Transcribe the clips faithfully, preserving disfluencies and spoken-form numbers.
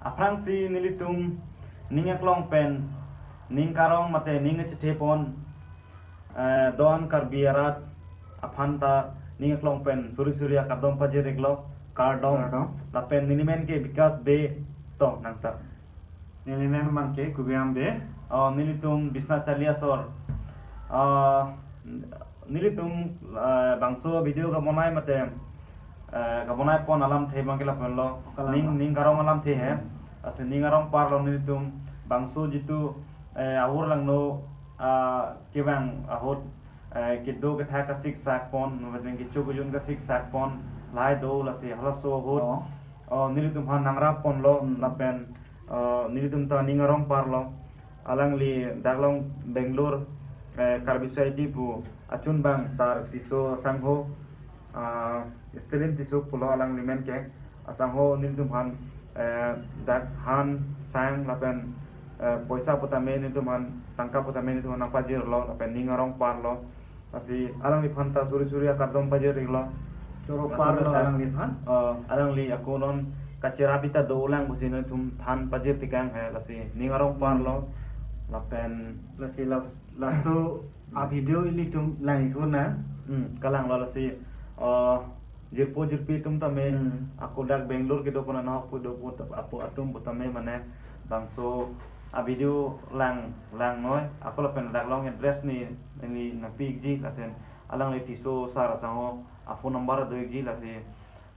Aphrangsi nelitum ning aklong pen, ning karong mate ning kachethe pon, eh, do-an Karbi arat aphan ta ning aklong pen suri suri akardom pajir-iklo, kardom. Kardom. Lapen neli men ke Bikash Bey, to nangta. Neli men man ke Kubiam Bey. Oh, nelitum Biswanath Charli asor. Ah, nelitum, eh, bangso video kabonai mate, eh, kabonai pon alamthe abang ke lapu-anlo. Kalang. Ning, ning karong alamthe he. Hmm. Lasi ning arong parlo nelitum bangso jitu, eh, ahur langno, ah, kevang ahut, eh, kedo kethak kasiksak pon, mate kecho kejun kasiksak pon, lahai do lasi halaso ahut. Oh. Oh, nelitum aphan nangrap ponlo, hmm, lapen, eh, nelitum ta ning arong parlo. Alangli dak along Bangalore, eh, Karbi Society pu achunbang Sar Tisso asangho, ah, Stalin Tisso pulo alangli men ke, asangho nelitum aphan, eh, dak han sang lapen, eh, poisa putame nelitum aphan, tangka putame nelitum aphan nangpajirlo, lapen ning arong parlo. Lasi alangliphan ta suri suri akardom pajir-iklo. Choro parlo alangliphan. Eh, alangli ako non kacherap ta dolang pusi nelitum aphan pajir tikang he, lasi ning arong parlo. Lapen lasi la-, laso a-video ilitum lang-ik hona. Hmm, kalanglo lasi, eh, jirpo jirpi atum tame, hmm, ako dak Bangalore kedo pon, anahok pu do pu, apo atum putame mane bangso a-video lang, langnoi, ako lapen dak along address ne, ne nangpi-ikji, lason alangli Tisso sar asangho a-phone number do-ikji, lasi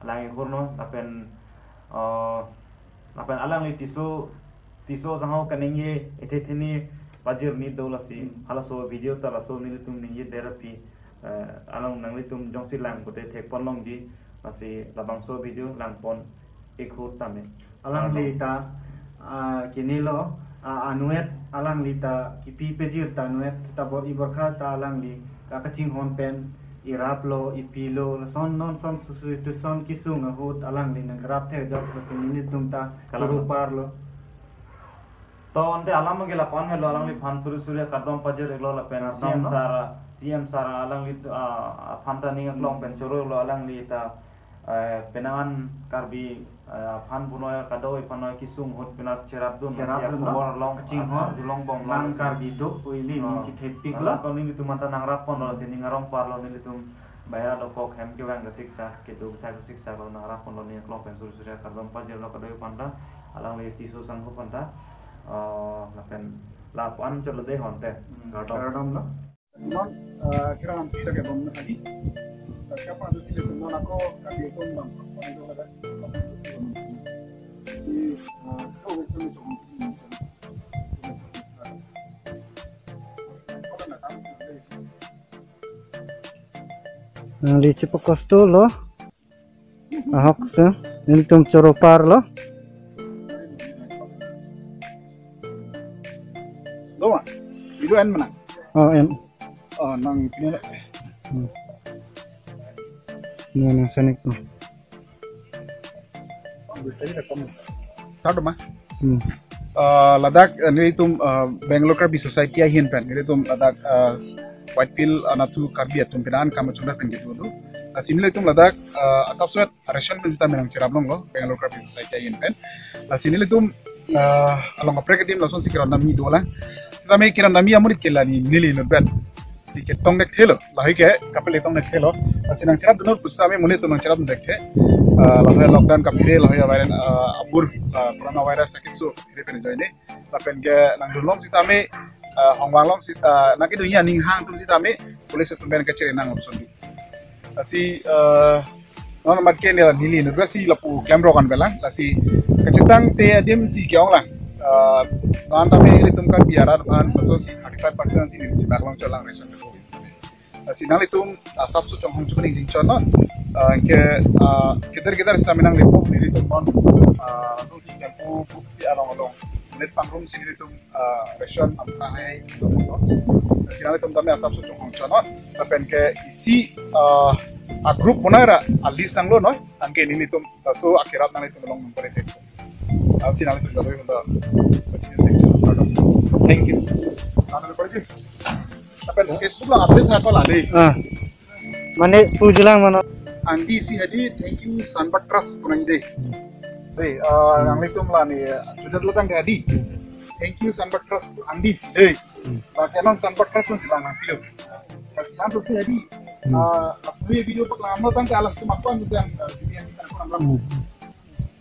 lang-ik hurno, lapen, eh, lapen alangli Tisso, Tisso asangho kaningje ethe theni pajir ni do lasi, hmm, halaso video ta laso nelitum ningjedet aphi, eh, along nanglitum jongsi lang pute thek pon longji, lasi labangso video lang pon-ik hur tame. Alangli ta, ah, kinilo, ah, anuet alangli ta kipi pajir ta anuet ta bor-i borkha ta alangli ka kachinghon pen iraplo, ipilo, lason non son susu itu son kesung ahut alangli nangkerap thekjok, lasi nelitum ta, kalang, choro parlo. To ante alam ke lapu-an helo, alangliphan suri suri akardom pajir-iklo lapen, kardom, C M no? Sar, C M sar alangli, ah, aphan ta ning aklong, hmm, pen choro-iklo, alangli ta, eh, penang an Karbi, eh, aphan punoi kadoi aphan noi kesung ahut penap cherapdun, cherapdun, lasi lo, akobor along, kachinghon, ah, arjulong bomlo, nang lasi Karbi do pu ili ning, oh, chethepiklo. Ladak nelitum aphan ta nangrap ponlo, hmm, lasi ning arong parlo nelitum. Bahira dokok hem kevang kasiksak, kedo kethak kasiksak lo, nangrap ponlo, ning aklong pen suri suri akardom pajirlo kadoi aphan ta, alangli Tisso asangho aphan ta, eh, lapen lapu-an cholo de honte. Hmm, kardom. Kardom lo. Non, eh, kira nanti lagi bom tadi. Siapa nanti sih, non ako kami itu bang. Di, eh, itu itu itu. Nangli chepakosto lo. Ahok se, nelitum choro parlo. Lo ma? Video en mana? Oh, en. Oh, nang sini le. Hmm. Nang, nang sanik tu. Start ma? Hmm. Ah, ladak, eh, nelitum, ah, Bangalore Karbi Society ahin pen, nelitum ladak, ah, Whitefield, ah, anatthu Karbi atum penang an kam achunda pen kedo do. Ah, si nelitum ladak, ah, asapso ration pen sitame nangcherap longlo, Bangalore Karbi Society ahin pen. Lasi nelitum, ah, along kaprek adim lasonsi kerandam-i dolang. Sitame kerandam-i amonit ke la neli, neli inutvet si ketong dek thelo, lahai ke kapele tong dek thelo. Lasi nangcherapdun ahut pusitame monit atum nangcherapdun dek the. Ah, lahai lockdown kaphere, lahai viral, ah, abur, ah, corona virus akeso kaphere pen ajoine. Lapen ke nangdunlong sitame, ah, hongvanglong sit, ah, nangkedunji aning hang atum sitame police atum pen kachere nang urson di. Lasi, eh, non mat ke neli, neli inutvet si lapu klemrok an velang, lasi kachetangte adim si ke-ong lang. Eh, non tame ilitum Karbi arat aphan, betul si thirty five percent si neli chepaklong cholang ration kedo. Lasi nanglitum, ah, asapso chonghong chukuning jingchon non. Eh, ke, ah, kedar kedar sitame nanglepo, nelitum non, ah, nung si kempu, buksi along along. Net pangrum si nelitum, ah, ration amkha hai, no? Lasi nanglitum tame asapso chonghong chon non. Lapen ke isi, ah, a-group bonai ra a-list nanglo noi. Anke nelitum laso akerap nanglitum along nangpare thek. Lasi nanglitum jalo honda. Thank you. Ano le parji? Lapen Facebook lo update na ko lale. Ah. Mane pujilang mano. Andi si hadi thank you Sanbat Trust punang de. Hey, uh, nanglitum la ne, uh, judar lo tangte adi. Thank you, Sunbird Trust, andi si, hey. Hmm. Ba ke non Sunbird Trust non si bang nang video. Kasi nanglitum si adi. Hmm. Uh, asli video pak lang lo tangte alang cuma kuan si yang, uh, video yang kita kurang ram. Hmm.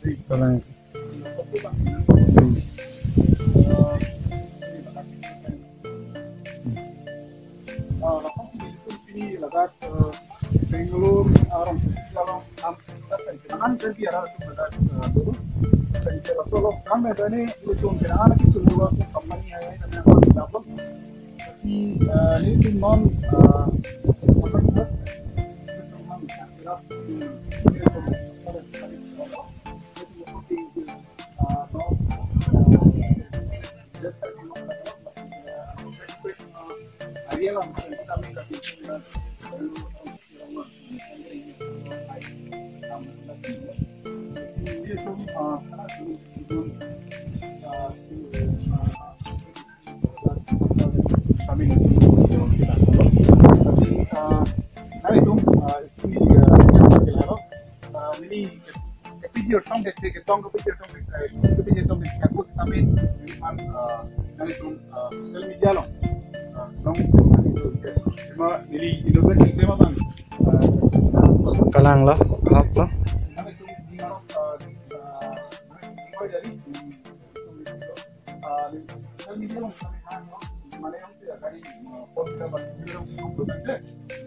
Hey. Kalang. Hmm. Uh, lapen pini ladak, uh, Bangalore, uh, along, along, um, kan biara tu ladak, uh, dulu. Dan kita langsung lo, kan ada ni, itu pun kira anak itu dulu, aku company ada, ada yang masih dapat. Si, uh, ini tu non, uh, sampai terus, itu non, kira, hmm, kira, Nelitum, ah, isi, ah, ah, neli, eh, video tong ke, ke tong ke video tong ke, eh, ke video tong ke, ke aku kami, ah, nelitum, ah, social media lo. Ah, tong, cuma neli Indonesia tema bang. Ah, Kalang lo, hap lo. Nelitum di mana, ah, ah, di mana jadi, ah, social media lo, kami hang lo, mana yang tidak kami, ah, pon kita bagi video lo,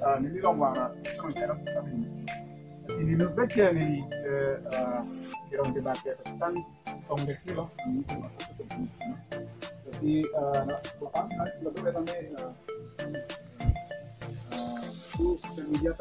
ah, neli lo mana, sama saya kami. Neli lo baca ni, eh, eh, kira-kira baca tentang tong dek lo. Jadi, eh, na, bukan, na, lebih kami, eh, eh, itu social media